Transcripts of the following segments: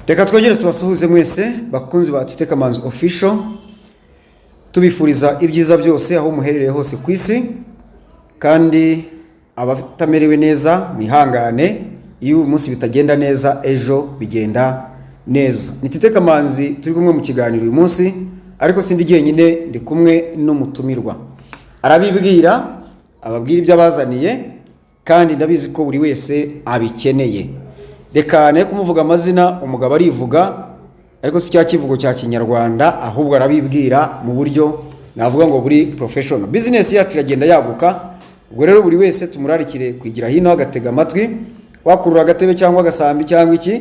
Reka twongere tubasuhuze mwese bakunzi ba Tite Kamanzi Official, tubifuriza ibyiza byose aho muherereye hose ku isi. Kandi abatamerewe neza mwihangane, iyo uyu munsi bitagenda neza, ejo bigenda neza. Ni Tite Kamanzi turi kumwe mu kiganiro uyu munsi, ariko sindi jyenyine, ndi kumwe n'umutumirwa. Arabibwira, ababwira ibyo abazaniye, kandi ndabizi ko buri wese abikeneye. Reka ne kumuvuga amazina, umugabo arivuga, ariko si cya kivugo cya Kinyarwanda, ahubwo arabibwira mu buryo navuga ngo buri professional. Business yacu iragenda yaguka. Ubwo rero buri wese tumurarikire kwigira hino agatega amatwi, wakurura agatebe cyangwa agasambi cyangwa iki,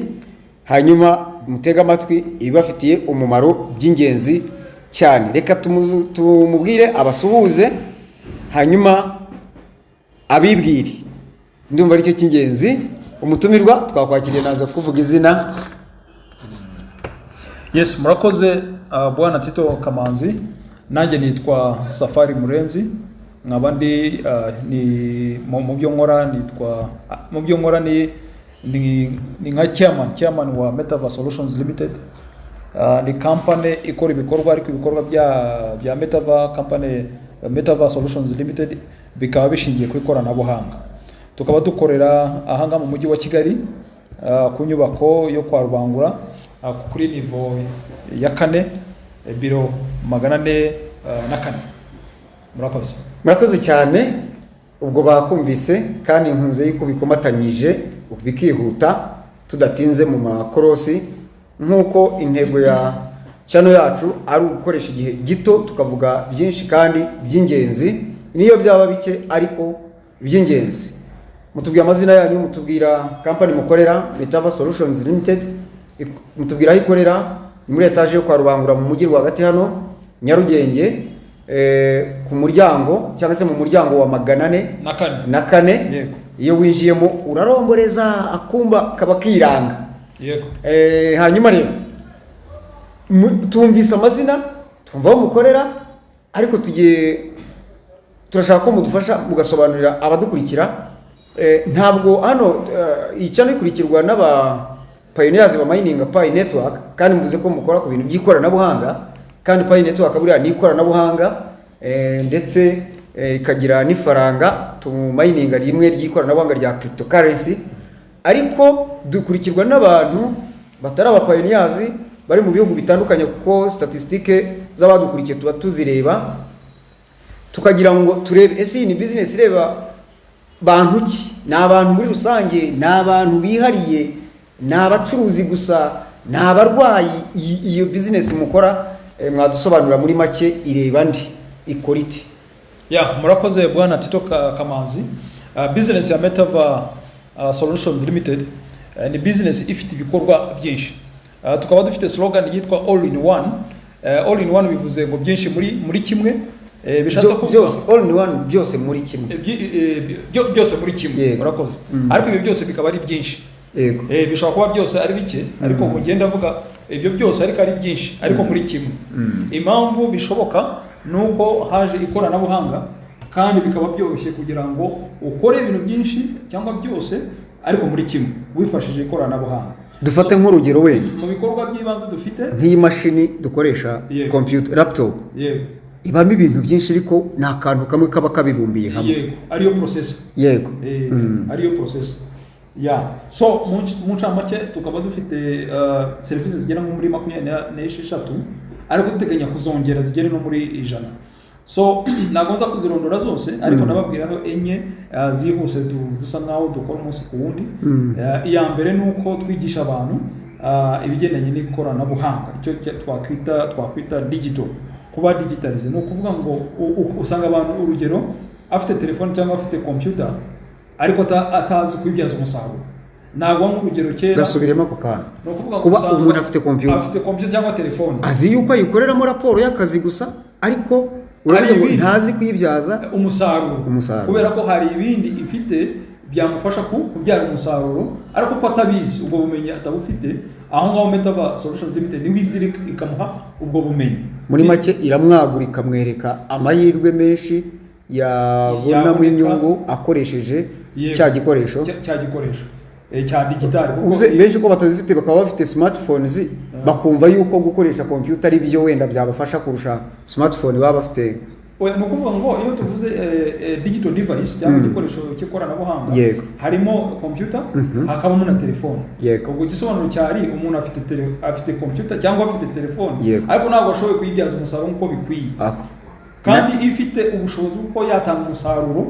hanyuma mutege amatwi ibibafitiye umumaro by'ingenzi cyane. Reka tumubwire abasuhuze, hanyuma abibwire. Ndumva aricyo cy'ingenzi. Umutumirwa twakwakiriye, naza kuvuga izina. Yes, murakoze, bwana Tito Kamanzi. Nanjye nitwa Safari Murenzi, nkaba ndi ni mu byo nkora nitwa mu byo nkora ni nka chairman wa Metaverse Solutions Limited. Ni company ikora ibikorwa, ariko ibikorwa bya Metaverse company, Metaverse Solutions Limited, bikaba bishingiye ku ikoranabuhanga. Tukaba dukorera ahangaha mu mujyi wa Kigali, ku nyubako yo kwa Rubangura, kuri niveau ya kane, biro 404. Murakoze. Murakoze cyane. Ubwo bakumvise, kandi nkunze yuko bikomatanyije bikihuta tudatinze mu makorosi, nk'uko intego ya channel yacu ari ugukoresha igihe gito tukavuga byinshi kandi by'ingenzi, niyo byaba bike ariko by'ingenzi. Mutubwira amazina yanyu, mutubwira company mukorera, Metaverse Solutions Limited, mutubwira aho ikorera, ni muri etaje yo kwa Rubangura mu mujyi rwagati hano Nyarugenge, ku muryango cyangwa se mu muryango wa 400 na kane. Na kane. Yego. Iyo winjiyemo uraromboreza, akumba kaba kiranga. Yego. Hanyuma rero tumvise amazina, twumva aho mukorera, ariko tugiye turashaka ko mudufasha mugasobanurira abadukurikira. Ntabwo hano iyi channel ikurikirwa n'aba pioneers ba mining Pi Network, kandi muvuze ko mukora ku bintu by'ikoranabuhanga, kandi Pi Network buriya ni ikoranabuhanga, ndetse ikagira n'ifaranga tumayininga rimwe ry'ikoranabuhanga rya cryptocurrency. Ariko dukurikirwa n'abantu batari aba pioneers, bari mu bihugu bitandukanye, kuko statistique z'abadukurikiye tuba tuzireba, tukagira ngo turebe: ese iyi ni business ireba bantu ki? Ni abantu muri rusange, ni abantu bihariye, ni abacuruzi gusa, ni abarwayi? Iyo business mukora, mwadusobanurira muri make, ireba ndi, ikora ite? Ya, murakoze bwana Tito Kamanzi. Business ya Metava Solutions Limited ni business ifite ibikorwa byinshi. Tukaba dufite slogan yitwa "All in one". All in one bivuze ngo byinshi muri kimwe. Bishatse kuvuga Byose all in one, byose muri kimwe. Byose muri kimwe. Yego. Murakoze. Ariko ibyo byose bikaba ari byinshi. Yego. Bishobora kuba byose ari bike, ariko mugenda avuga ibyo byose ariko ari byinshi, ariko muri kimwe. Impamvu bishoboka ni uko haje ikoranabuhanga, kandi bikaba byoroshye kugira ngo ukore ibintu byinshi cyangwa byose ariko muri kimwe, wifashishije ikoranabuhanga. Dufate nk'urugero wenda. Mu bikorwa by'ibanze dufite, nk'iyi mashini dukoresha, Yego. computer, laptop, yego, ibamo ibintu byinshi, ariko ni akantu kamwe kaba kabibumbiye hamwe. Yego, ariyo processor. Yego. Ariyo processor ya. So mu ncamake tukaba dufite serivisi zigera nko muri 26, ariko duteganya kuzongera zigere no muri 100. So ntabwo nza kuzirondora zose, ariko ndababwiraho enye zihuse dusa nkaho dukora umunsi ku wundi. Iya mbere ni uko twigisha abantu ibigendanye n'ikoranabuhanga, icyo twakwita digital, kuba digitalize. Ni ukuvuga ngo usanga abantu, urugero, afite telefone cyangwa afite computer, ariko atazi kuyibyaza umusaruro. Ntabwo nk'urugero kera Gasubiremo ako kantu. Ni ukuvuga ngo Kuba usanga umuntu afite computer. afite computer cyangwa telefone, azi yuko ayikoreramo raporo y'akazi gusa, ariko uravuze ngo ntazi kuyibyaza umusaruro. Umusaruro. Kubera ko hari ibindi ifite byamufasha kubyara umusaruro, ariko ko atabizi, ubwo bumenyi atabufite. Aho ngaho Metava Solutions Limited niho izira ikamuha ubwo bumenyi. Muri make iramwagura, ikamwereka amahirwe menshi yabonamo Yaboneka. inyungu akoresheje Yego. cya gikoresho. Cya gikoresho. Cya digital kuko Uze benshi ko batazifite, bakaba bafite smartphones, bakumva yuko gukoresha computer ari byo wenda byabafasha kurusha smartphone baba bafite. Oya, ni ukuvuga ngo iyo tuvuze digital device cyangwa igikoresho cy'ikoranabuhanga, harimo computer, hakabamo na telefone. Ubwo igisobanuro cyari umuntu afite computer cyangwa afite telefone, ariko ntabwo ashoboye kuyibyaza umusaruro nk'uko bikwiye, Ako. kandi ifite ubushobozi bwo yatanga umusaruro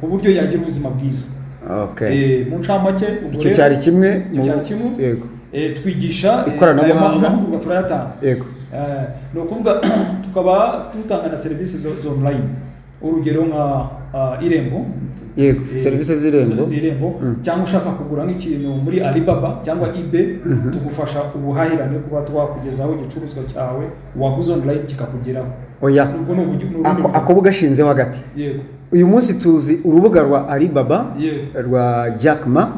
ku buryo yagira ubuzima bwiza. Mu ncamake ubwo Icyo rero, cyari kimwe icyo cyari kimwe. Twigisha Ikoranabuhanga. aya mahugurwa turayatanga. Ni ukuvuga tukaba dutanga na serivisi zo online, urugero nka Irembo. Serivisi z'Irembo. Z'Irembo, cyangwa ushaka kugura nk'ikintu muri Alibaba cyangwa eBay, tugufasha ubuhahirane, kuba twakugezaho igicuruzwa cyawe waguze online kikakugeraho. Oya. Ubwo ni uburyo, ni urundi Ako buryo. ako bugashinzeho hagati. Uyu munsi tuzi urubuga rwa Alibaba, rwa Jack Ma,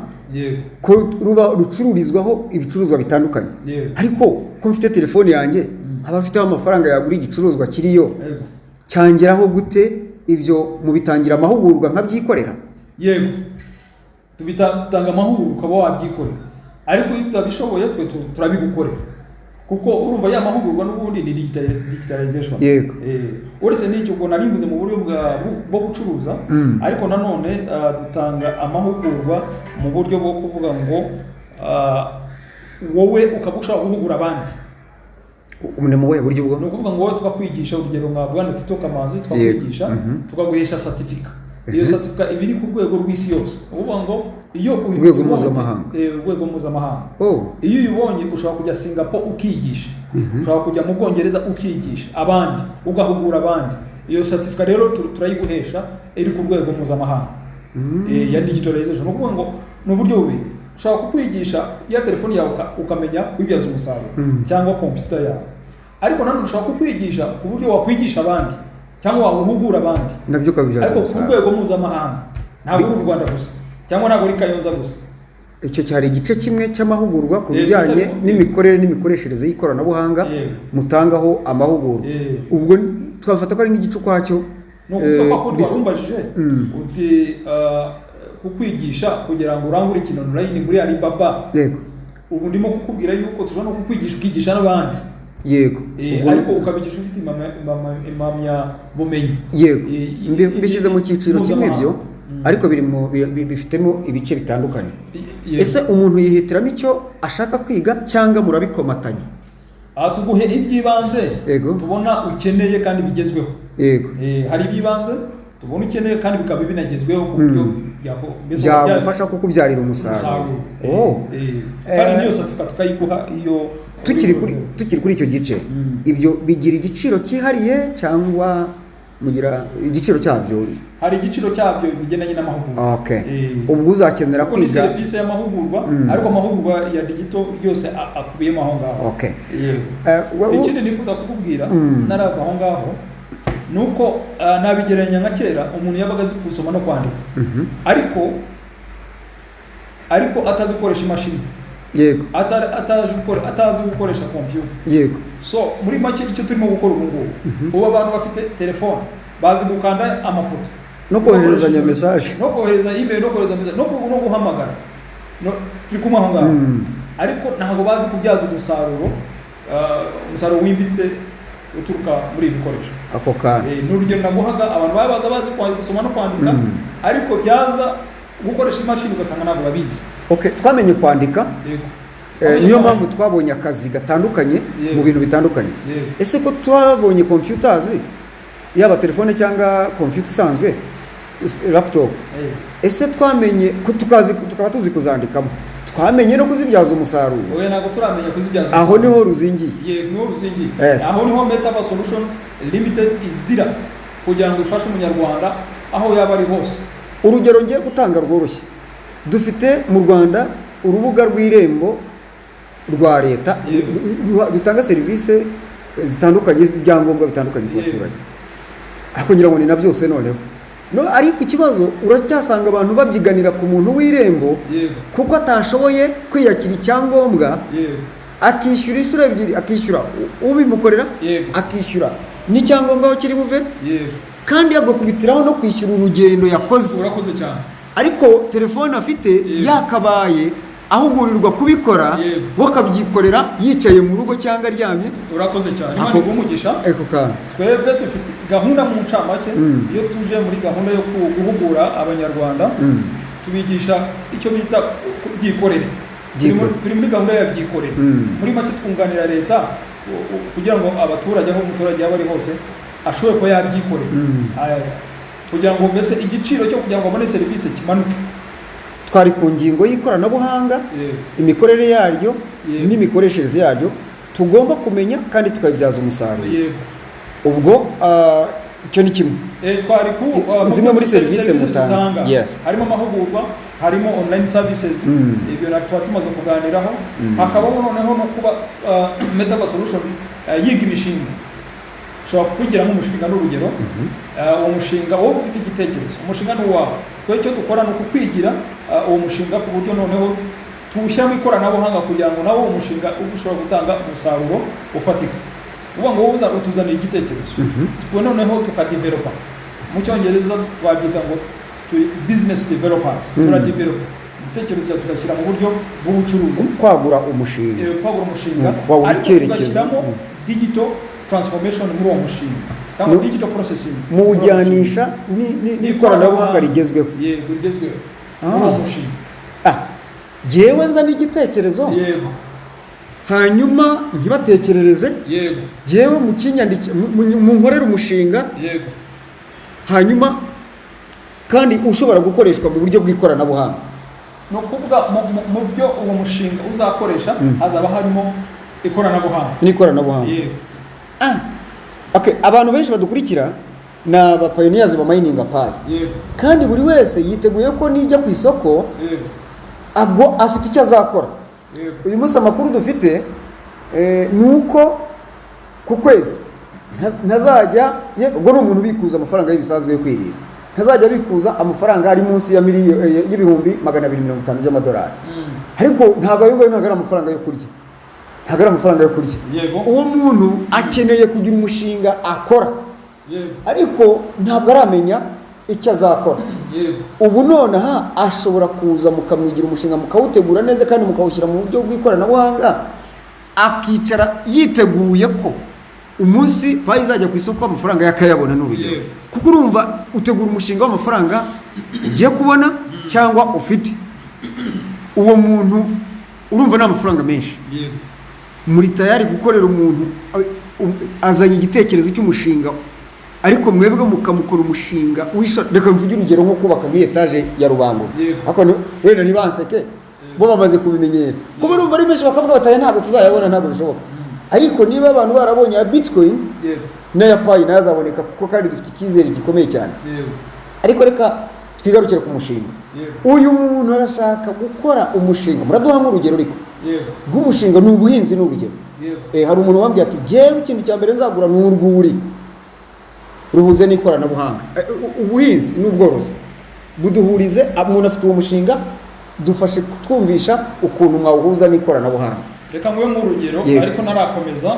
ko ruba rucururizwaho ibicuruzwa bitandukanye. Ariko ko mfite telefone yanjye, nkaba mfiteho amafaranga yagura igicuruzwa kiriyo, cyangeraho gute? Ibyo mubitangira amahugurwa nkabyikorera? Yego, tubitanga amahugurwa ukaba wabyikorera, ariko iyo utabishoboye twe turabigukorera, kuko urumva ya mahugurwa n'ubundi ni digitalization. Uretse n'icyo, ubwo nari mvuze mu buryo bwo gucuruza, ariko nanone dutanga amahugurwa mu buryo bwo kuvuga ngo wowe ukaba ushobora guhugura abandi. Ni mu buhe buryo ubwo? Ni ukuvuga ngo wowe tukakwigisha, urugero nka bwana Tito Kamanzi, tukakwigisha, tukaguhesha certificate. Iyo certificate iba iri ku rwego rw'isi yose. Ni ukuvuga ngo iyo Urwego uyibonye- mpuzamahanga. Urwego mpuzamahanga. Oh. Iyo uyibonye ushobora kujya Singapore ukigisha, ushobora kujya mu Bwongereza ukigisha abandi, ugahugura abandi. Iyo certificate rero turayiguhesha iri ku rwego mpuzamahanga ya digitalization. Ni ukuvuga ngo ni uburyo bubiri: ushobora kukwigisha ya telefoni yawe ukamenya kuyibyaza umusaruro, cyangwa computer yawe, ariko nanone ushobora kukwigisha ku buryo wakwigisha abandi cyangwa wahugura abandi, Nabyo ukabibyaza ariko ku umusaruro. rwego mpuzamahanga, ntabwo uri u Rwanda gusa cyangwa ntabwo uri Kayonza gusa. Icyo cyari igice kimwe cy'amahugurwa ku bijyanye n'imikorere n'imikoreshereze y'ikoranabuhanga, mutangaho amahugurwa. Ubwo twafata ko ari nk'igice ukwacyo. Ni ukuvuga ko akundi warumbajije uti kukwigisha kugira ngo urangure ikintu online muri Alibaba, ubu ndimo kukubwira yuko tushobora no kukwigisha ukigisha n'abandi. Ariko ukabigisha ufite impamyabumenyi. Mbishyize mu cyiciro kimwe ibyo, Mpuzamahanga. ariko biri mu bifitemo ibice bitandukanye. Yego. Ese umuntu yihitiramo icyo ashaka kwiga cyangwa murabikomatanya? Aha tuguhe iby'ibanze tubona ukeneye kandi bigezweho. Hari iby'ibanze tubona ukeneye kandi bikaba binagezweho ku buryo mbese Byagufasha kukubyarira umusaruro. Umusaruro. Oh. Kandi n'iyo certificate tukayiguha iyo Tukiri kuri icyo gice, ibyo bigira igiciro cyihariye cyangwa mugira igiciro cyabyo? Hari igiciro cyabyo bigendanye n'amahugurwa. Ubwo uzakenera Kuko ni kwiga serivisi y'amahugurwa, ariko amahugurwa ya digital yose akubiyemo aho ngaho. Yego. Ikindi nifuza kukubwira narava aho ngaho ni uko nabigereranya nka kera umuntu yabaga azi gusoma no kwandika, ariko atazi gukoresha imashini, atazi gukoresha computer. So muri make icyo turimo gukora ubu ngubu, ubu abantu bafite telefone bazi gukanda amapoto No kohererezanya message. no kohereza email, no kohereza message, no guhamagara, turi kumwe aho ngaho, ariko ntabwo bazi kubyaza umusaruro, umusaruro wimbitse uturuka muri ibi bikoresho. Ako kantu. Ni urugero naguhaga, abantu babaga bazi gusoma no kwandika, ariko byaza gukoresha imashini ugasanga ntabwo babizi. Okay, twamenye kwandika. Niyo mpamvu twabonye akazi gatandukanye mu bintu bitandukanye. Ese ko twabonye computers, yaba telefone cyangwa computer isanzwe, laptop, ese twamenye ko tukazi, tukaba tuzi kuzandikamo, twamenye no kuzibyaza umusaruro? Oya, ntabwo turamenya kuzibyaza Aho umusaruro. niho ruzingiye. Yego, niho ruzingiye. Aho niho Metava Solutions Limited izira kugira ngo ifashe umunyarwanda aho yaba ari hose. Urugero ngiye gutanga rworoshye: dufite mu Rwanda urubuga rw'Irembo rwa leta, rutanga serivisi zitandukanye z'ibyangombwa bitandukanye ku baturage, ariko ngira ngo ni na byose noneho. No, ariko ikibazo uracyasanga abantu babyiganira ku muntu w'Irembo, kuko atashoboye kwiyakira icyangombwa, akishyura inshuro ebyiri: akishyura ubimukorera, akishyura n'icyangombwa aho kiri buve, kandi agakubitiraho no kwishyura urugendo yakoze. Urakoze cyane. Ariko telefone afite yakabaye ahugurirwa kubikora, Yego. we akabyikorera yicaye mu rugo cyangwa aryamye. Urakoze cyane, Imana iguhe umugisha. Ako kantu. Twebwe dufite gahunda mu ncamake. Iyo tuje muri gahunda yo guhugura Abanyarwanda, tubigisha icyo bita byikorere. Byikorere. Turi muri gahunda ya byikorere. Muri make, twunganira leta kugira ngo abaturage, aho umuturage yaba ari hose, ashobore kuba yabyikorera. Aya, kugira ngo mbese igiciro cyo kugira ngo abone serivisi kimanuke. Twari ku ngingo y'ikoranabuhanga, imikorere yaryo n'imikoreshereze yaryo tugomba kumenya kandi tukabibyaza umusaruro. Ubwo icyo ni kimwe. Twari ku Zimwe muri serivisi mutanga. Dutanga. Harimo amahugurwa, harimo online services, ibyo na tuba tumaze kuganiraho. Hakabamo noneho no kuba Metaverse Solutions yiga imishinga. Ushobora kukwigiramo umushinga, n'urugero, uwo mushinga wowe ufite igitekerezo, umushinga ni uwawe. Twe icyo dukora ni ukukwigira uwo mushinga ku buryo noneho tuwushyiramo ikoranabuhanga kugira ngo nawe uwo mushinga ube ushobora gutanga umusaruro ufatika. Uvuga ngo wowe utuzanira igitekerezo, twe noneho tukadevelopa. Mu Cyongereza twabyita ngo turi business developers. Turadevelopa igitekerezo cyawe, tugashyira mu buryo bw'ubucuruzi. Kwagura umushinga. Kwagura umushinga, Kwagura ariko icyerekezo. tugashyiramo digital transformation muri uwo mushinga cyangwa digital processing. Muwujyanisha n'ikoranabuhanga rigezweho. Yego, rigezweho muri uwo mushinga. Ah, jyewe nzana igitekerezo, hanyuma ntibatekerereze, jyewe mukinyandike, munkorere umushinga, hanyuma kandi ushobora gukoreshwa mu buryo bw'ikoranabuhanga. Ni ukuvuga mu byo uwo mushinga uzakoresha hazaba harimo ikoranabuhanga. N'ikoranabuhanga. Yego. Ah, okay. Abantu benshi badukurikira ni aba pioneers ba mining Pi, kandi buri wese yiteguye ko nijya ku isoko ubwo afite icyo azakora. Uyu munsi amakuru dufite ni uko ku kwezi ntazajya ubwo ni umuntu ubikuza amafaranga y'ibisanzwe yo kwirira, ntazajya abikuza amafaranga ari munsi ya 250,000 by'amadolari. Ariko ntabwo ayo ngayo, ntabwo ari amafaranga yo kurya, ntabwo ari amafaranga yo kurya. Uwo muntu akeneye kugira umushinga akora, ariko ntabwo aramenya icyo azakora. Ubu nonaha ashobora kuza mukamwigira umushinga, mukawutegura neza kandi mukawushyira mu buryo bw'ikoranabuhanga, akicara yiteguye ko umunsi Pi izajya ku isoko amafaranga yakayabona, ni urugero. Kuko urumva utegura umushinga w'amafaranga ugiye kubona cyangwa ufite. Uwo muntu urumva ni amafaranga menshi. Muri tayari gukorera umuntu azanye igitekerezo cy'umushinga, ariko mwebwe mukamukora umushinga w'ishora. Reka mvuge urugero nko kubaka nk'iyi etaje ya Rubangura. Ariko wenda ntibanseke, bo bamaze kubimenyera, kuba urumva ari benshi bakavuga bati: "Aya ntabwo tuzayabona, ntabwo bishoboka." Ariko niba abantu barabonye aya Bitcoin n'aya Pi, nayo azaboneka, kuko kandi dufite icyizere gikomeye cyane. Ariko reka twigarukire ku mushinga. Uyu muntu arashaka gukora umushinga, muraduha nk'urugero ariko rw'umushinga, ni ubuhinzi, ni urugero. Hari umuntu wambwiye ati: "Jyewe ikintu cya mbere nzagura ni urwuri ruhuze n'ikoranabuhanga." Ubuhinzi n'ubworozi buduhurize. Umuntu afite uwo mushinga, dufashe kutwumvisha ukuntu mwawuhuza n'ikoranabuhanga. Reka nguhe nk'urugero. Ariko ntarakomeza,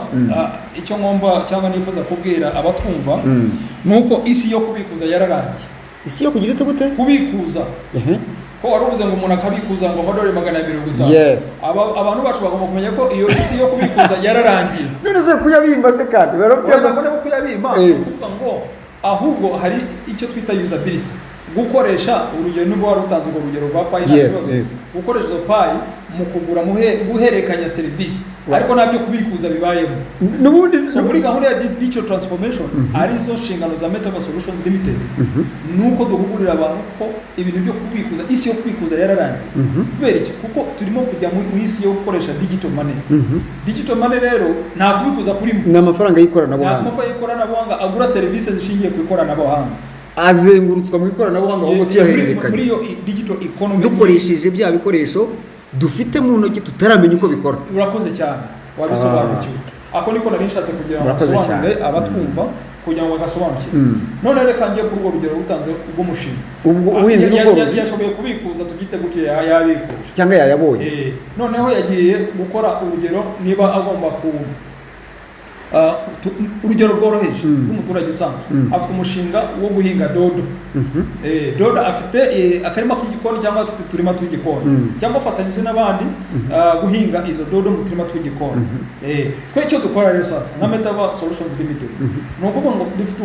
icyo ngomba cyangwa nifuza kubwira abatwumva ni uko isi yo kubikuza yararangiye. Isi yo kugira ite, gute? Kubikuza. Ko wari uvuze ngo umuntu akabikuza ngo amadolari 250. Yes. Abantu bacu bagomba kumenya ko iyo isi yo kubikuza yararangiye. None se kuyabimba se kandi barabwira Urabona ko kuyabimba, ni ukuvuga ngo ahubwo hari icyo twita usability, gukoresha. Urugero, nubwo wari utanze urwo rugero rwa Pi, nta kibazo. Gukoresha izo Pi mu kugura, guhererekanya serivisi, ariko nta byo kubikuza bibayemo. N'ubundi. So muri gahunda ya digital transformation, arizo nshingano za Metaverse Solutions Limited, nuko duhugurira abantu ko ibintu byo kubikuza, isi yo kubikuza yararangiye. Kubera iki? Kuko turimo kujya mu isi yo gukoresha digital money. Digital money rero nta kubikuza kurimo. Ni amafaranga Ni y'ikoranabuhanga. Amafaranga y'ikoranabuhanga agura serivisi zishingiye ku ikoranabuhanga. Azengurutswa mu ikoranabuhanga ahubwo tuyahererekanya. Muri iyo digital economy. Dukoresheje bya bikoresho dufite mu ntoki tutaramenya uko bikora. Urakoze cyane, wabisobanukiwe. Ako niko nari nshatse kugira ngo Murakoze nsobanurire cyane. abatwumva, kugira ngo bagasobanukirwe. None reka ngiye kuri urwo rugero rutanze rw'umushinga. Ubwo ubuhinzi n'ubworozi. Yashoboye kubikuza, tubyite gutyo, yabikuje. Cyangwa yayabonye. Noneho yagiye gukora, urugero, niba agomba ku Urugero rworoheje rw'umuturage usanzwe afite umushinga wo guhinga dodo. Dodo afite akarima k'igikoni cyangwa afite uturima tw'igikoni cyangwa afatanyije n'abandi guhinga izo dodo mu turima tw'igikoni. Twe icyo dukora rero sasa nka Metava Solutions Limited ni ukuvuga ngo dufite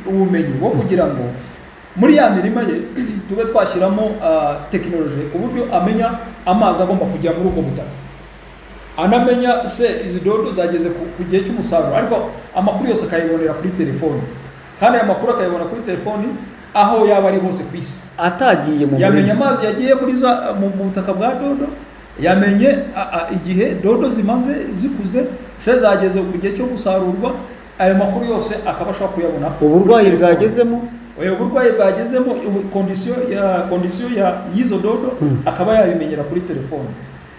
ubumenyi bwo kugira ngo muri ya mirima ye tube twashyiramo tekinoloji ku buryo amenya amazi agomba kujya muri ubwo butaka, anamenya se izi dodo zageze ku gihe cy'umusaruro, ariko amakuru yose akayibonera kuri telefoni, kandi aya makuru akayibona kuri telefoni aho yaba ari hose ku isi. Atagiye mu Yamenya murima. amazi yagiye muri za mu butaka bwa dodo, yamenye igihe dodo zimaze zikuze, se zageze ku gihe cyo gusarurwa. Ayo makuru yose akaba ashobora kuyabona Uburwayi kuri telefoni. bwagezemo. Oya, uburwayi bwagezemo, condition ya y'izo dodo akaba yabimenyera kuri telefone.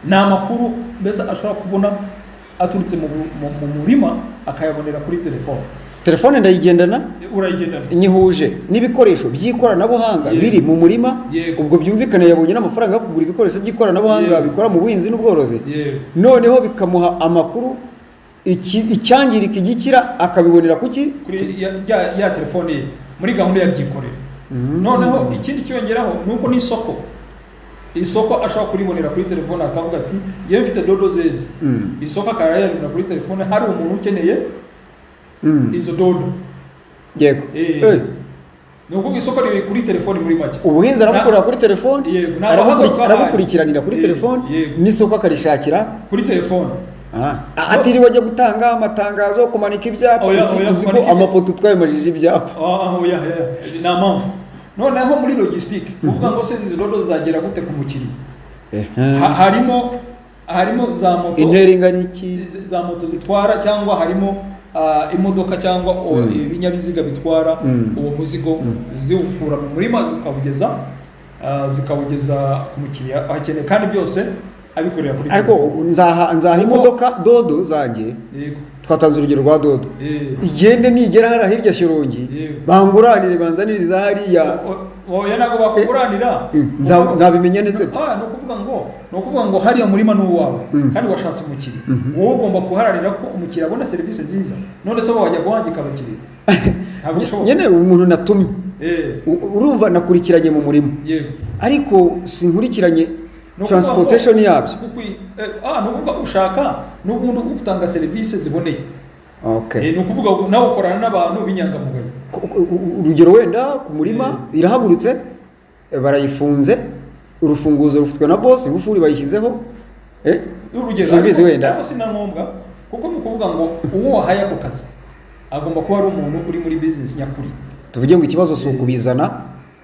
Ni amakuru mbese ashobora kubona aturutse mu murima, akayabonera kuri telefone. Telefone ndayigendana. Urayigendana. Nyihuje n'ibikoresho by'ikoranabuhanga biri mu murima. Ubwo byumvikane yabonye n'amafaranga yo kugura ibikoresho by'ikoranabuhanga bikora mu buhinzi n'ubworozi. Noneho bikamuha amakuru, icyangirika, igikira, akabibonera kuki? Kuri ya telefone ye muri gahunda ya byikorera. Noneho ikindi cyiyongeraho ni uko n'isoko, isoko ashobora kuribonera kuri telefone, akavuga ati: "Yewe, mfite dodo zeze." Isoko akaba yayibona kuri telefone, hari umuntu ukeneye izo dodo. Ni ukuvuga isoko riri kuri telefone muri make. Ubuhinzi arabukorera kuri telefone, Yego, ni abahanga twahaye. arabukurikiranira kuri telefone, n'isoko akarishakira kuri telefone. Atiriwe ajya gutanga amatangazo, kumanika ibyapa. Oya, oya, Uzi ko kumanika amapoto twayamajije ibyapa. Ah, oya, oya, nta mpamvu. Noneho muri logistique, kuvuga ngo se izi dodo zizagera gute ku mukiriya? Harimo za moto. Intera ingana iki? Za moto zitwara, cyangwa harimo imodoka cyangwa ibinyabiziga bitwara uwo muzigo, ziwukura mu murima zikawugeza ku mukiriya aho akeneye, kandi byose abikorera kuri Ariko telefone. nzaha imodoka dodo zanjye. Twatanze urugero rwa dodo. Igende, nigera hariya hirya Shyorongi, banguranire, banzanire iza hariya. Oya, ntabwo bakuguranira. Nzabimenya neza. Ah, ni ukuvuga ngo hariya murima ni uwawe kandi washatse umukiriya. Wowe ugomba guharanira ko umukiriya abona serivisi nziza. None se wowe wajya guhangika abakiriya? Ntabwo bishoboka. Nyine umuntu natumye, urumva nakurikiranye mu murima, ariko sinkurikiranye Ni ukuvuga transportation ngo- yabyo. Ni ukuvuga ushaka n'ubundi utanga serivisi ziboneye. Ni ukuvuga ngo nawe ukorana n'abantu b'inyangamugayo. Urugero wenda ku murima irahagurutse, barayifunze, urufunguzo rufitwe na boss, ingufuri bayishyizeho, Urugero, simbizi wenda. Ariko si na ngombwa, kuko ni ukuvuga ngo uwo wahaye ako kazi agomba kuba ari umuntu uri muri business nyakuri. Tuvuge ngo ikibazo si ukubizana,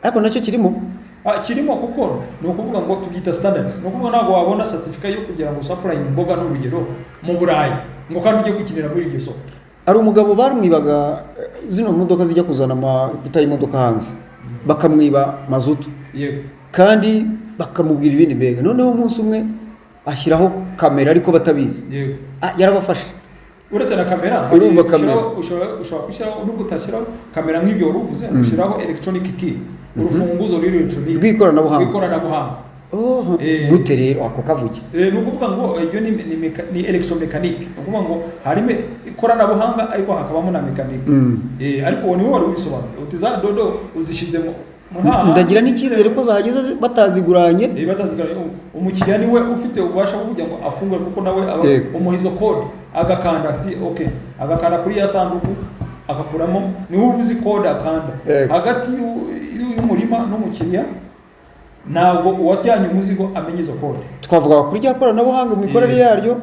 ariko nacyo kirimo. Ah, kirimo, kuko ni ukuvuga ngo tubyita standards. Ni ukuvuga ntabwo wabona certificate yo kugira ngo supplying imboga n'urugero mu Burayi ngo kandi ujye gukinira muri iryo soko. Hari umugabo bamwibaga, zino modoka zijya kuzana amavuta y'imodoka hanze, bakamwiba mazutu kandi bakamubwira ibindi mbega. Noneho umunsi umwe ashyiraho kamera ariko batabizi. Ah, yarabafashe. Uretse na kamera, Urumva kamera. ushobora gushyiraho, nubwo utashyiraho kamera nk'ibyo wari uvuze, ushyiraho electronic key, urufunguzo ruri electronic Rw'ikoranabuhanga. Rw'ikoranabuhanga. Oh, gute rero ako kavuge? Ni ukuvuga ngo iyo ni electromechanique. Ni ukuvuga ngo harimo ikoranabuhanga ariko hakabamo na mécanique. Ariko uwo niwe wari ubisobanuye uti za dodo uzishyize mu Ndagira n'icyizere ko zahageze bataziguranye. Bataziguranye. Umukiriya niwe ufite ububasha bwo kugira ngo afungure, kuko nawe aba umuha izo code, agakanda ati okay, agakanda kuri ya sanduku agakuramo, niwe uba uzi code akanda. Hagati y'umurima n'umukiriya ntabwo uwajyanye umuzigo amenya izo code. Twavuga kuri rya koranabuhanga mu mikorere yaryo,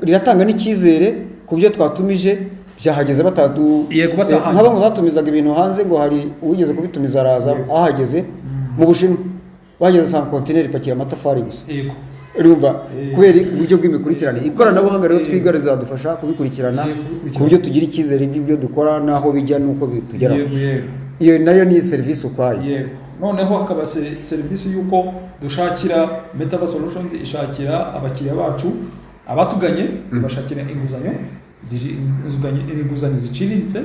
riratanga n'icyizere ku byo twatumije byahageze batadu Yego, batahangiza. Nka bamwe batumizaga ibintu hanze, ngo hari uwigeze kubitumiza araza, ahageze mu Bushinwa, bahageze asanga kontineri ipakiye amatafari gusa. Urumva, kubera uburyo bw'imikurikirane, ikoranabuhanga rero twiga rizadufasha kubikurikirana Kubikurikirana. ku buryo tugira icyizere by'ibyo dukora n'aho bijya n'uko bitugeraho. yego yego Iyo nayo ni serivisi ukwayo. Yego. Noneho hakaba serivisi y'uko dushakira, Metava Solutions ishakira abakiriya bacu abatuganye, ibashakira inguzanyo inguzanyo ziciriritse.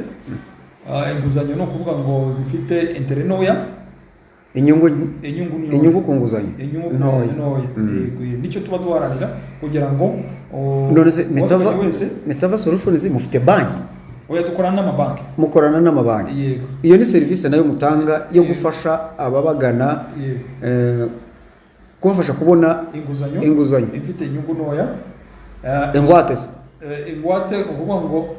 Inguzanyo ni ukuvuga ngo zifite intérêt ntoya. Inyungu Inyungu ntoya. Inyungu ku nguzanyo Inyungu ku ntoya. nguzanyo ntoya. Yego, nicyo tuba duharanira kugira ngo None se Metava uwatuganye wese. Metava Solutions mufite banki? Oya, dukorana n'amabanki. Mukorana n'amabanki? Yego. Iyo ni serivisi nayo mutanga yo Yego. gufasha ababagana, Yego. Kubafasha kubona inguzanyo. Inguzanyo. Ifite inyungu ntoya. Ingwate se? Ingwate, ukuvuga ngo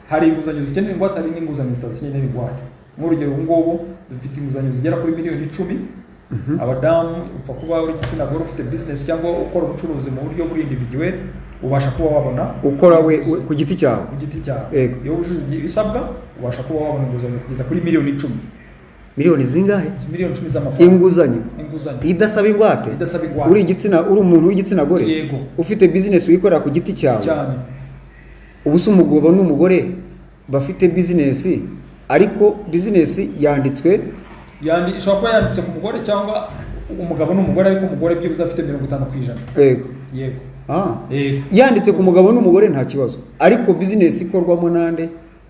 hari inguzanyo zikenera ingwate, hari n'inguzanyo zitazikenera ingwate. Nk'urugero, ubu ngubu dufite inguzanyo zigera kuri miliyoni 10. Abadamu, upfa kuba uri igitsina gore, ufite business cyangwa ukora ubucuruzi mu buryo buri individuel, ubasha kuba wabona. Ukora we ku giti cyawe. Ku giti cyawe. Yego. Iyo wujuje ibisabwa, ubasha kuba wabona inguzanyo kugeza kuri miliyoni 10. Miliyoni zingahe? Miliyoni 10 z'amafaranga. Inguzanyo Inguzanyo. idasaba ingwate? Idasaba ingwate. Uri umuntu w'igitsina gore, Yego. ufite business wikorera ku giti cyawe. Cyane. Ubu se umugabo n'umugore bafite business, ariko business yanditswe Ishobora kuba yanditse ku mugore cyangwa umugabo n'umugore, ariko umugore byibuze afite 50%. Yego. Yego. Ah. Yego. Yanditse ku mugabo n'umugore nta kibazo, ariko business ikorwamo nande?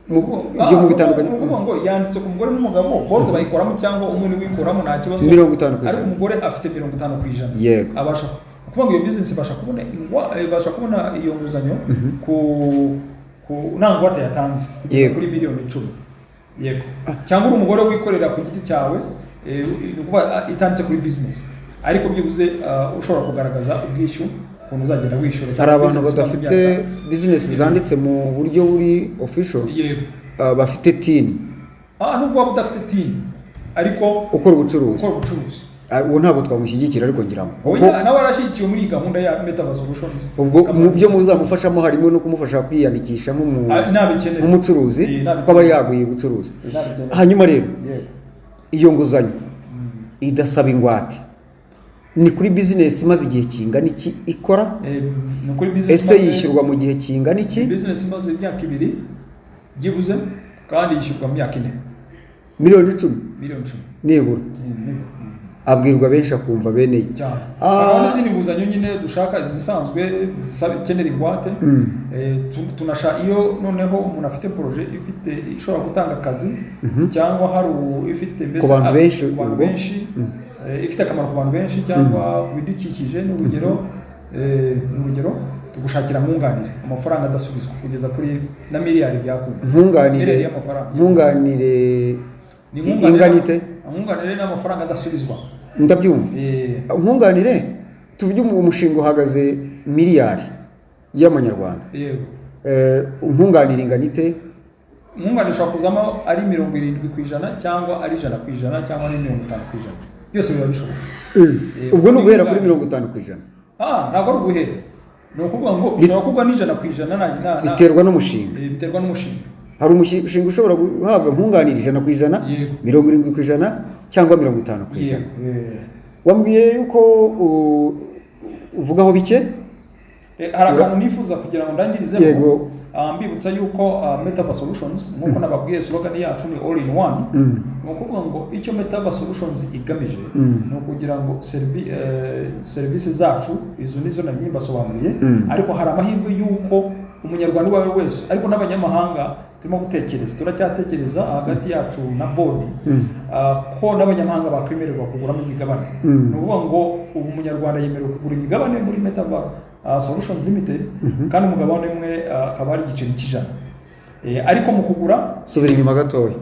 Ibyo mu bitandukanye. Ni ukuvuga ngo yanditse ku mugore n'umugabo bose bayikoramo, cyangwa umwe niwe uyikoramo, nta kibazo. 50%. Ariko umugore afite 50%. Yego. Abasha kuvuga ngo iyo business ibasha kubona iyo nguzanyo ku nta ngwate yatanze kugeza kuri miliyoni 10. Yego. Cyangwa uri umugore wikorera ku giti cyawe, ni ukuvuga itanditse kuri business, ariko byibuze ushobora kugaragaza ubwishyu, ukuntu uzagenda wishyura, Hari cyangwa abantu business imaze badafite imyaka. business zanditse mu buryo buri official, Yego. Bafite TIN. Nubwo waba udafite TIN, ariko ukora ubucuruzi. Ukora ubucuruzi. Uwo ntabwo twamushyigikira, ariko ngira ngo Oya, nawe arashyigikiwe muri iyi gahunda ya Metaverse Solutions. Ubwo mu byo muzamufashamo harimo no kumufasha kwiyandikisha Nabikenera. nk'umucuruzi, Nabikenera. kuko aba yaguye ubucuruzi. Nabikenera. Hanyuma rero, Yego. iyo nguzanyo idasaba ingwate ni kuri business imaze igihe kingana iki ikora? Ni kuri business Ese yishyurwa mu gihe kingana iki? Business imaze imyaka 2 byibuze, kandi yishyurwa mu myaka 4. Miliyoni 10? Miliyoni 10. Nibura. Abwirwa benshi akumva bene yo. Cyane. Hakaba n'izindi nguzanyo nyine dushaka, izisanzwe zisaba ikenera ingwate. Tunasha iyo noneho umuntu afite projet ifite ishobora gutanga akazi, cyangwa hari ifite mbese Ku bantu benshi, ku bantu ubwo? benshi, ifite akamaro ku bantu benshi cyangwa ku bidukikije, ni urugero tugushakira nkunganire, amafaranga adasubizwa, kugeza kuri na miliyari byakunda. Nkunganire? Miliyari y'amafaranga. Nkunganire Ni nkunganire. Ingana ite? Nkunganire ni amafaranga adasubizwa. Ndabyumva. Nkunganire, tuvuge umushinga uhagaze miliyari y'amanyarwanda. Yego. Nkunganire ingana ite? Nkunganire ishobora kuzamo ari 70% cyangwa ari 100% cyangwa ari 50%, byose biba bishoboka. Ubwo ni uguhera kuri 50%? Ntabwo ari uguhera, ni ukuvuga ngo ushobora kugwa n'100% Biterwa n'umushinga. Biterwa n'umushinga. Hari umushinga ushobora guhabwa nkunganire 100%, Yego. 70% cyangwa 50%. Yego. Wambwiye yuko uvugaho bike. Hari akantu nifuza kugira ngo ndangirizeho. Yego. Mbibutsa yuko Metaverse Solutions, nk'uko nababwiye, slogan yacu ni all in one. Ni ukuvuga ngo icyo Metaverse Solutions igamije ni ukugira ngo serivisi zacu izo nizo nari mbasobanuriye, ariko hari amahirwe y'uko umunyarwanda uwo ari we wese, ariko n'abanyamahanga turimo gutekereza, turacyatekereza hagati yacu na board, ko n'abanyamahanga bakwemererwa kuguramo imigabane. Ni ukuvuga ngo ubu umunyarwanda yemerewe kugura imigabane muri Metaverse Solutions Limited, kandi umugabane umwe akaba ari igiceri cy'ijana. Ariko mu kugura Subira inyuma gatoya.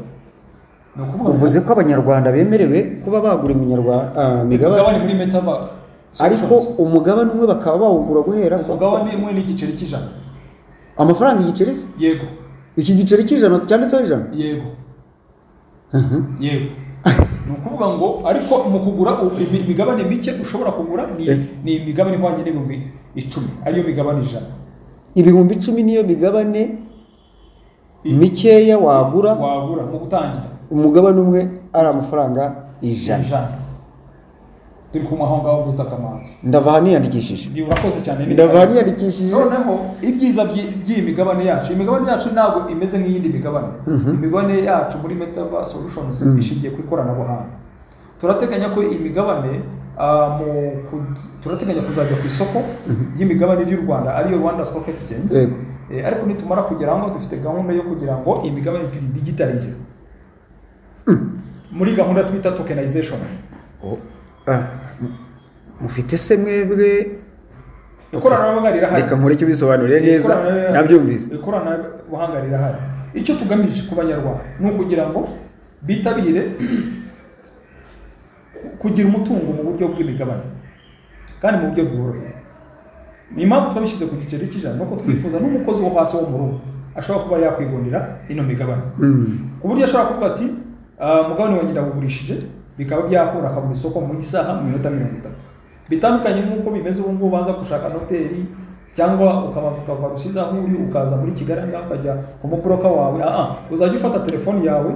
Ni ukuvuga ngo Uvuze ko abanyarwanda bemerewe kuba bagura imigabane imigabane muri Metaverse ariko Solutions. Umugabane umwe bakaba bawugura guhera Umugabane umwe ni igiceri cy'ijana. Amafaranga igiceri se? Yego. Iki giceri cy'ijana cyanditseho 100? Yego, yego. Ni ukuvuga ngo ariko mu kugura imigabane mike ushobora kugura ni, ni imigabane ihwanye n'10,000, ariyo migabane 100. 10,000 niyo migabane mikeya wagura? Wagura mu gutangira. Umugabane umwe ari amafaranga 100? 100. Turi kumwe aho ngaho, Mr. Kamanzi? Ndava aha niyandikishije. Ni urakoze cyane, ni Ndava aha niyandikishije. Noneho ibyiza by'iyi migabane yacu, imigabane yacu ntabwo imeze nk'iyindi migabane. Imigabane yacu muri Metaverse Solutions ishingiye ku ikoranabuhanga. Turateganya ko imigabane turateganya kuzajya ku isoko ry'imigabane ry'u Rwanda, ariyo Rwanda Stock Exchange. Ariko nitumara kugera aho, dufite gahunda yo kugira ngo imigabane tuyidigitalize. Muri gahunda twita tokenization. Oh, mufite se mwebwe? Ikoranabuhanga rirahari. Reka nkureke ubisobanurire neza. Nabyumvise. Ikoranabuhanga rirahari. Icyo tugamije ku Banyarwanda ni ukugira ngo bitabire kugira umutungo mu buryo bw'imigabane kandi mu buryo bworoheye. Ni impamvu twabishyize ku giceri cy'100, nuko twifuza n'umukozi wo hasi wo mu rugo ashobora kuba yakwigondera ino migabane, ku buryo ashobora kuvuga ati: "Ah, umugabane wanjye ndawugurishije," bikaba byakura, akabona isoko mu isaha, mu minota 30, bitandukanye nk'uko bimeze ubu ngubu, baza gushaka noteri cyangwa ukabanza ukava Rusizi aho uri, ukaza muri Kigali aha ngaha, ukajya ku mu broker wawe. Uzajya ufata telefoni yawe,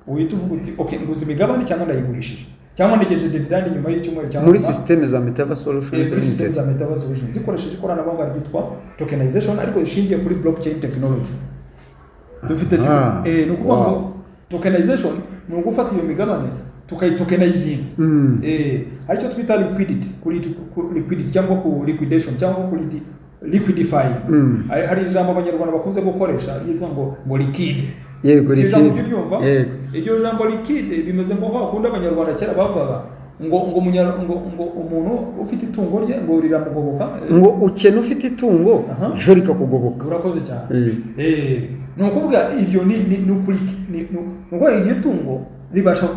uhita uvuga uti: "Ok, nguze imigabane," cyangwa "ndayigurishije," cyangwa "ntegereje dividend nyuma y'icyumweru," cyangwa Muri système za Metaverse Solutions Kuri system Limited. za Metaverse Solutions, zikoresheje ikoranabuhanga ryitwa tokenization, ariko rishingiye kuri blockchain technology dufite. Ni ukuvuga ngo tokenization ni ugufata iyo migabane tukayitokenizinga. Aricyo twita liquidity, kuri liquidity cyangwa ku liquidation cyangwa kuri liquidifying. Hari ijambo Abanyarwanda bakunze gukoresha ryitwa ngo liquide. Iryo jambo Liquide. ujya uryumva? Yego. Iryo jambo liquide bimeze ngo bakunda Abanyarwanda kera bavugaga ngo umuntu ufite itungo rye ngo riramugoboka. Ngo ukena ufite itungo, ejo rikakugoboka. Urakoze cyane. Ni ukuvuga iryo ni ukuri, ni ukuvuga iryo tungo ribasha,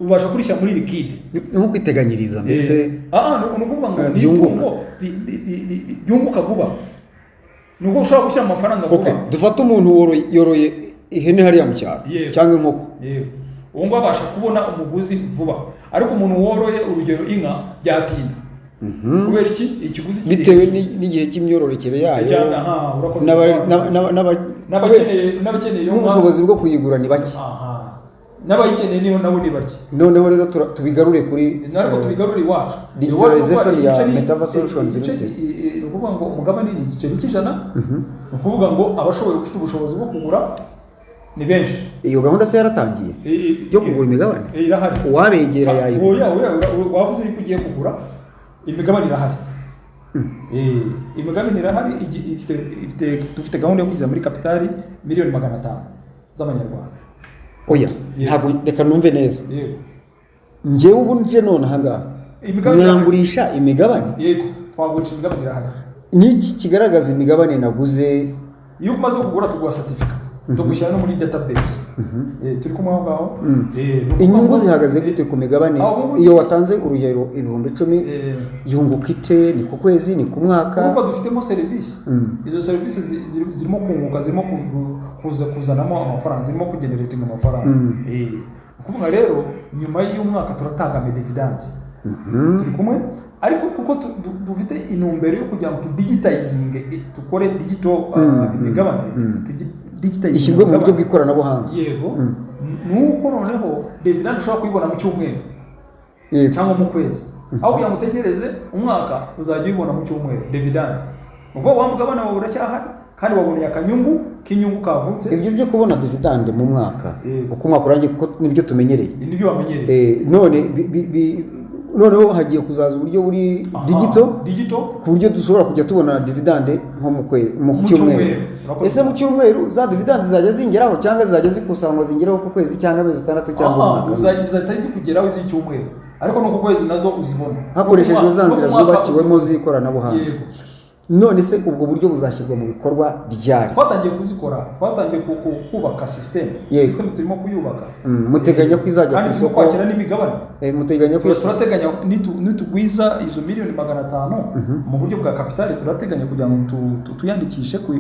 ubasha kurishyira muri liquide. Ni nko kwiteganyiriza mbese. Ni ukuvuga ngo ni Byunguka. itungo ryunguka vuba, ni uko ushobora gushyira amafaranga vuba. Okay, dufate umuntu yoroye ihene hariya mu cyaro cyangwa inkoko. Yego, uwo nguwo abasha kubona umuguzi vuba, ariko umuntu woroye, urugero inka, byatinda. Kubera iki? Ikiguzi kiri Bitewe hejuru. n'igihe cy'imyororokere yayo. Cyane, aha, urakoze. N'abakeneye iyo nka. N'ubushobozi bwo kuyigura ni bake. Aha, n'abayikeneye nibo nabo ni bake. Noneho rero tubigarure kuri Ariko tubigarure iwacu. digitalization Iwacu ya igiceri- Metaverse Solutions igiceri- Limited. Ni ukuvuga ngo umugabane ni igiceri cy'100. Ni ukuvuga ngo abashoboye, ufite ubushobozi bwo kugura ni benshi. Iyo gahunda se yaratangiye yo kugura imigabane? Irahari. Uwabegera yayigura? Oya, oya, wavuze yuko ugiye kugura imigabane, irahari. Imigabane irahari, ifite gahunda yo kugeza muri kapitali miliyoni 500 z'amanyarwanda. Oya. Yego. Ntabwo, reka numve neza. Yego. Njyewe ubu nje none ahangaha, Imigabane mwangurisha imigabane? Yego, twagurisha imigabane, irahari. Niki kigaragaza imigabane naguze? Iyo umaze kugura tuguha certificate, tugushyira no muri database. Turi kumwe aho ngaho. Ni ukuvuga Inyungu ngo- zihagaze gute ku migabane? Aho Iyo watanze urugero 10,000, yunguka ite? Ni ku kwezi, ni ku mwaka? Urumva dufitemo serivisi. Izo serivisi zirimo kunguka, zirimo kuza kuzanamo amafaranga, zirimo kugeneratinga amafaranga. Ni ukuvuga rero nyuma y'umwaka turatanga ama dividend. Turi kumwe? Ariko kuko dufite intumbero yo kugira ngo tudigitizinge, dukore digital imigabane, digitizinge Ishyirwe mu buryo imigabane. bw'ikoranabuhanga. Yego. Nuko noneho dividend ushobora kuyibona mu cyumweru cyangwa mu kwezi, aho kugira ngo utegereze umwaka, uzajya uyibona mu cyumweru dividend. Ni ukuvuga wa mugabane wawe uracyahari kandi waboneye akanyungu k'inyungu kavutse. Ibyo byo kubona dividend mu mwaka, uko umwaka urangiye, kuko nibyo tumenyereye. Nibyo wamenyereye. None noneho hagiye kuzaza uburyo buri digital, Digital. ku buryo dushobora kujya tubona dividend nko mu Mu cyumweru. cyumweru. Urakoze. Ese mu cyumweru za dividend zizajya zingeraho, cyangwa zizajya zikusanywa zingeraho ku kwezi cyangwa amezi 6 cyangwa umwaka? Zizahita zikugeraho iz'icyumweru, ariko no ku kwezi nazo uzibona Hakoreshejwe za No nzira ku mwaka zubakiwemo uzibona. z'ikoranabuhanga. Yego. None se ubwo buryo buzashyirwa mu bikorwa ryari? Twatangiye kuzikora, twatangiye kubaka system. System turimo kuyubaka. Muteganya ko izajya Kandi ku turimo isoko? kwakira n'imigabane. Muteganya ko Turateganya nitugwiza izo miliyoni 500 mu buryo bwa kapitali, turateganya kugira ngo tuyandikishe ku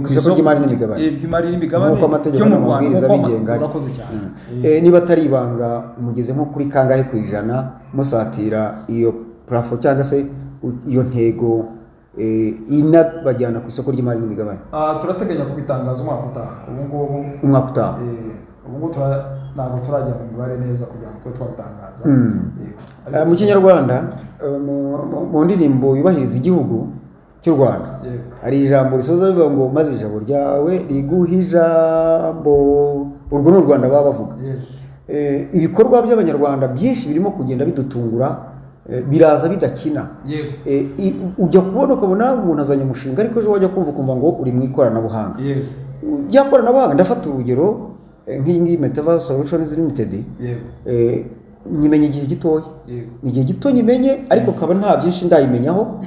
isoko ry'imari n'imigabane. Ry'imari n'imigabane Nk'uko amategeko ryo mu Rwanda, n'amabwiriza nk'uko abigenga ari. Urakoze cyane. Niba atari ibanga, mugeze nko kuri kangahe ku ijana musatira iyo plafond cyangwa se iyo ntego inabajyana ku isoko ry'imari n'imigabane? Turateganya kubitangaza umwaka utaha. Ubu ngubu Umwaka utaha. Ubu ngubu ntabwo turajya mu mibare neza kugira ngo tube twabitangaza. Yego. Mu Kinyarwanda, mu ndirimbo yubahiriza igihugu cy'u Rwanda, hari ijambo risoza rivuga ngo: "Maze ijabo ryawe riguha ijambo." Urwo ni u Rwanda baba bavuga. Ibikorwa by'Abanyarwanda byinshi birimo kugenda bidutungura, biraza bidakina. Ujya kubona ukabona umuntu azanye umushinga, ariko ejo wajya kumva ukumva ngo uri mu ikoranabuhanga. Rya koranabuhanga, ndafata urugero nk'iyi ngiyi Metava Solutions Limited, nyimenye igihe gitoya. Ni igihe gito nyimenye, ariko kaba nta byinshi ndayimenyaho.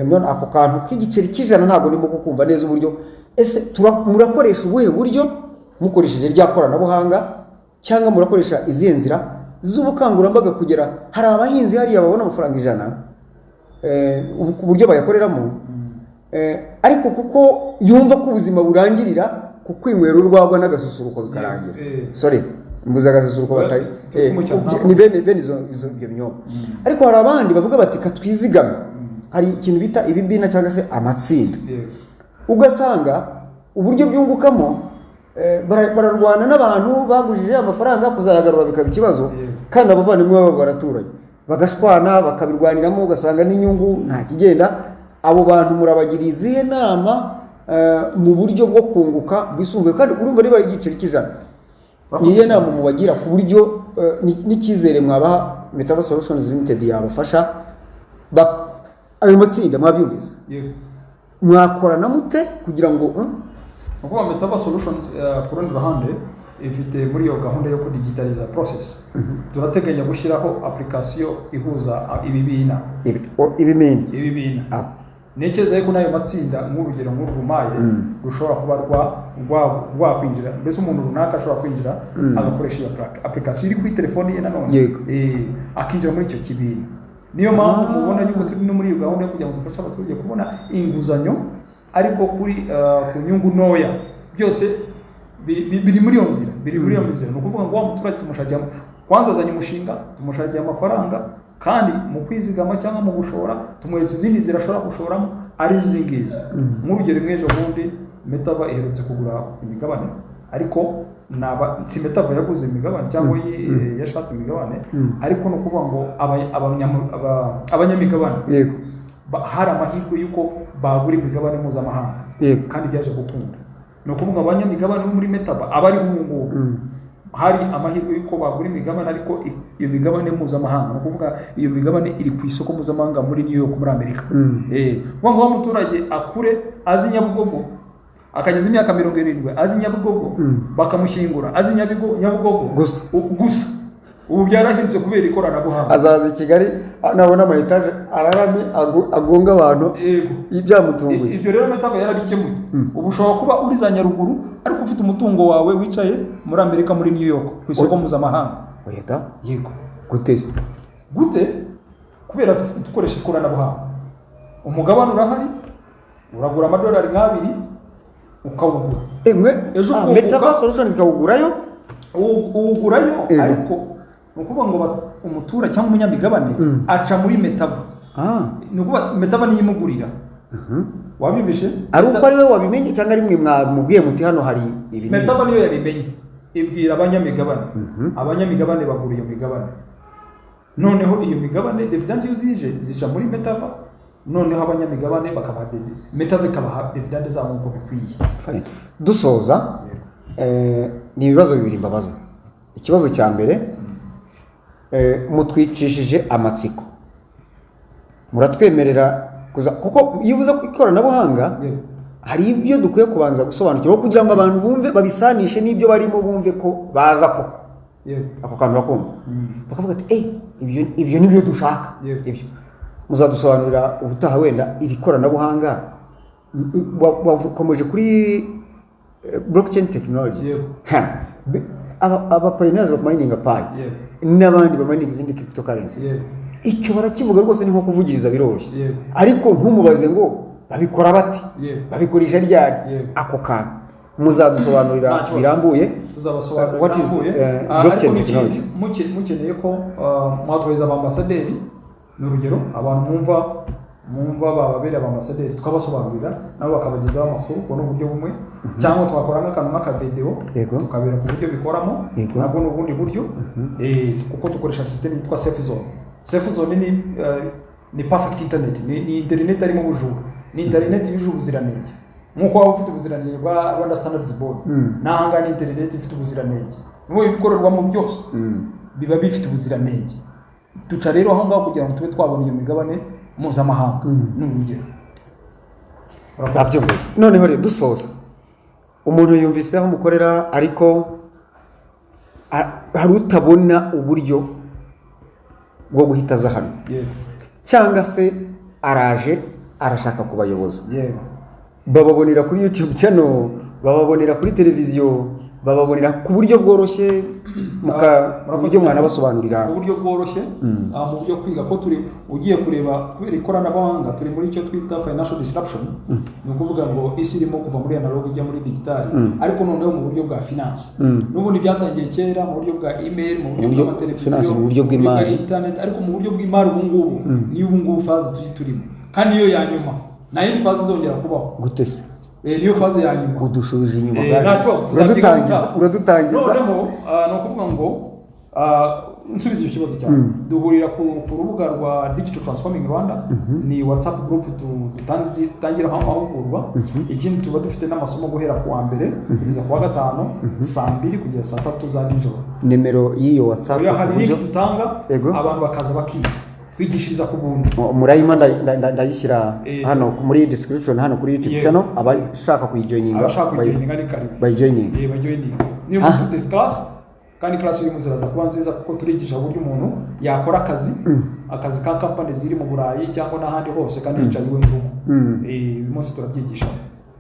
None ako kantu k'igiceri cy'ijana ntabwo ndimo kukumva neza uburyo. Ese murakoresha ubuhe buryo? Mukoresheje rya koranabuhanga cyangwa murakoresha izihe nzira z'ubukangurambaga kugera hari abahinzi hariya babona amafaranga 100, ku buryo bayakoreramo, ariko kuko yumva ko ubuzima burangirira ku kwinywera urwagwa n'agasusuruko bikarangira. Sorry, mvuze agasusuruko batari Turi kumwe cyane. Ni bene izo ibyo binyobwa. Ariko hari abandi bavuga bati: "Katwizigame." Hari ikintu bita ibibina cyangwa se amatsinda, ugasanga uburyo byungukamo, bararwana n'abantu bagujije amafaranga, kuzayagarura bikaba ikibazo, kandi abavandimwe babo baraturanye bagashwana, bakabirwaniramo, ugasanga n'inyungu nta kigenda. Abo bantu murabagira izihe nama mu buryo bwo kunguka bwisumbuye? Kandi urumva niba ari igiceri cy'ijana, ni iyihe nama mubagira ku buryo n'icyizere mwabaha Metava Solutions Limited yabafasha? Ayo matsinda mwabyumvise? Yego. Mwakorana mute kugira ngo Ni ukuvuga Metava Solutions, ku rundi ruhande, ifite muri iyo gahunda yo kudigitaliza process, turateganya gushyiraho application ihuza ibibina. Ibimina. Ibibina. Ah. Ntekereza yuko n'ayo matsinda, nk'urugero nk'urumaye, rushobora kuba rwakwinjira, mbese umuntu runaka ashobora kwinjira agakoresha iyo application iri kuri telefoni ye nanone, akinjira muri icyo kibina. Niyo mpamvu mubona yuko turi no muri iyo gahunda yo kugira ngo dufashe abaturage kubona inguzanyo, ariko ku nyungu ntoya. Byose biri muri iyo nzira, biri muri iyo nzira. Ni ukuvuga ngo wa muturage tumushakira, kwanza azanye umushinga, tumushakiye amafaranga, kandi mu kwizigama cyangwa mu gushora tumweretse izindi nzira ashobora gushoramo, ari izi ngizi. Nk'urugero, nk'ejo bundi Metava iherutse kugura imigabane, ariko naba si Metava yaguze imigabane cyangwa yashatse imigabane, ariko ni ukuvuga ngo abanyamigabane hari amahirwe y'uko bagura imigabane mpuzamahanga, kandi byaje gukunda. Ni ukuvuga abanyamigabane bo muri Metava abari ubu ngubu, hari amahirwe y'uko bagura imigabane, ariko iyo migabane mpuzamahanga, ni ukuvuga iyo migabane iri ku isoko mpuzamahanga muri New York, muri Amerika. Kuvuga ngo wa muturage akure azi Nyabugogo, akageza imyaka 70 azi Nyabugogo, bakamushyingura azi Nyabugogo. Gusa. Gusa ubu byarahindutse kubera ikoranabuhanga. Azaza i Kigali nabona ama etaje araramye, agonga abantu byamutunguye. Ibyo rero Metava yarabikemuye. Ubu ushobora kuba uri za Nyaruguru, ariko ufite umutungo wawe wicaye muri Amerika, muri New York, ku isoko mpuzamahanga. Oya da! Yego. Gute se? Gute? Kubera dukoresha ikoranabuhanga. Umugabane urahari, uragura amadolari nk'abiri ukawugura. Mwe Ejo ukunguka. Metava Solutions ikawugurayo? Uwugurayo, ariko ni ukuvuga ngo umuturage cyangwa umunyamigabane aca muri Metava. Ni ukuvuga Metava niyo imugurira. Wabyumvishe? Ari uko ari we wabimenye cyangwa ari mwe mwamubwiye muti: "Hano hari ibi n'ibi"? Metava niyo yabimenye, ibwira abanyamigabane. Abanyamigabane bagura iyo migabane. Noneho iyo migabane, dividende iyo zije, zica muri Metava, noneho abanyamigabane bakabaha Metava ikabaha dividende zabo nk'uko bikwiye. Fine. Dusoza, ni ibibazo bibiri mbabaza. Ikibazo cya mbere, mutwicishije amatsiko, muratwemerera kuza, kuko iyo uvuze ku ikoranabuhanga, hari ibyo dukwiye kubanza gusobanukirwa kugira ngo abantu bumve, babisanishe n'ibyo barimo, bumve ko baza koko. Ako kantu urakumva, bakavuga ati: "Eh, ibyo ni byo dushaka." Ibyo muzadusobanurira ubutaha. Wenda iri koranabuhanga, wakomeje kuri blockchain technology. Ha, aba pioneers ba mining Pi n'abandi ba mining izindi cryptocurrencies, icyo barakivuga rwose, ni nko kuvugiriza, biroroshye, ariko ntumubaze ngo babikora bate, babikoresha ryari. Ako kantu muzadusobanurira Nta kibazo. birambuye. Tuzabasobanurira What is birambuye. Blockchain Ariko technology? Mukeneye ko mwatwohereza abambasaderi, ni urugero, abantu mwumva bababereye abambasaderi, tukabasobanurira nabo bakabagezaho amakuru. Ubwo ni uburyo bumwe, cyangwa twakora nk'akantu nk'akavidewo, tukabereka uburyo bikoramo. Nabwo ni ubundi buryo, kuko dukoresha system yitwa safe zone. Safe zone ni perfect internet, ni internet arimo ubujura, ni internet yujuje ubuziranenge nk'uko waba ufite ubuziranenge bwa Rwanda Standards Board. N'aha ngaha ni internet ifite ubuziranenge, n'ubu ibikorerwamo byose biba bifite ubuziranenge. Duca rero aho ngaho kugira ngo tube twabona iyo migabane mpuzamahanga, ni urugero. Urakoze. Nabyumvise. Noneho rero dusoza, umuntu yumvise aho mukorera, ariko Hari utabona uburyo bwo guhita aza hano, cyangwa se araje arashaka kubayoboza. Bababonera kuri YouTube channel, bababonera kuri televiziyo, bababonera ku buryo bworoshye Ah, ku buryo mwanabasobanurira? Mu buryo bworoshye, mu buryo kwiga ko turi, ugiye kureba, kubera ikoranabuhanga turi muri icyo twita financial disruption. Ni ukuvuga ngo isi irimo kuva muri analog ijya muri digital, ariko noneho mu buryo bwa finance. N'ubundi byatangiye kera mu buryo bwa email, mu buryo buryo bw'amateleviziyo, finance, mu buryo bw'imari. Internet, ariko mu buryo bw'imari ubu ngubu niyo ubu ngubu phase turi turimo, kandi niyo ya nyuma, nta yindi phase izongera kubaho. Gute se? Niyo phase ya nyuma. Udushubije inyuma Eh, bwana. nta kibazo, tuzabyiga Uradutangiza, ubutaha. uradutangiza. Noneho ni ukuvuga ngo nsubize icyo kibazo cyawe, duhurira ku rubuga rwa Digital Transforming Rwanda. Ni WhatsApp group dutangiraho amahugurwa. Ikindi, tuba dufite n'amasomo guhera ku wa mbere kugeza ku wa gatanu, saa 2 kugeza saa 3 za nijoro. Nimero y'iyo WhatsApp? Oya, hari ku buryo link dutanga, Yego. abantu bakaza bakiga, twigishiriza ku buntu. Murayima, ndayishyira hano muri description, hano kuri YouTube channel, abashaka kuyijoininga Abashaka kuyijoininga ni karibu. Bayijoininga. Bayijoininga. Niyo munsi dufite class, kandi class y'uyu munsi iraza kuba nziza kuko turigisha uburyo umuntu yakora akazi ka company ziri mu Burayi cyangwa n'ahandi hose kandi yicaye iwe mu rugo. Uyu munsi turabyigisha,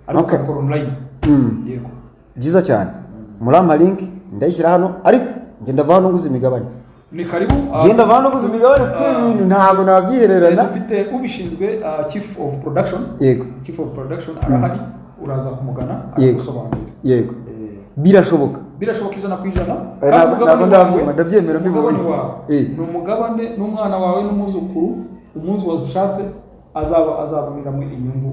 ariko tubikora online. Yego. Byiza cyane. Murampa link ndayishyira hano, ariko njye ndava hano nguze imigabane. Ni karibu. Njye ndava hano nguze imigabane kuko ibi bintu ntabwo nabyihererana. Dufite ubishinzwe, chief of production. Chief of production arahari, uraza kumugana, aragusobanurira. Birashoboka. Birashoboka 100%. Eh, Kandi ntabwo umugabane ndabyumva, wawe, ndabyemera mbibonye. umugabane wawe ni umugabane n'umwana wawe n'umwuzukuru, umunsi washatse azaba azaboneramo inyungu.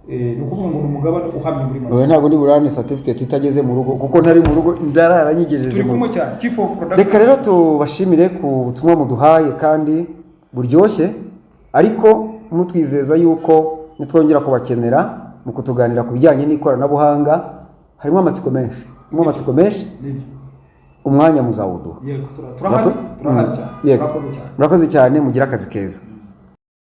Ni ukuvuga ngo ni umugabane uhamye muri make. Oya, ntabwo ndi burane certificate itageze mu rugo, kuko ntari mu rugo, ndarara nyigejeje Turi mu kumwe rugo. cyane, chief of production. Reka rero tubashimire ku butumwa muduhaye kandi buryoshye, ariko mutwizeza yuko nitwongera kubakenera mu kutuganira ku bijyanye n'ikoranabuhanga, harimo amatsiko menshi, harimo amatsiko menshi. Nibyo. Umwanya muzawuduha. Yego, turahari, turahari cyane. Yego. Murakoze cyane. Murakoze cyane, mugire akazi keza.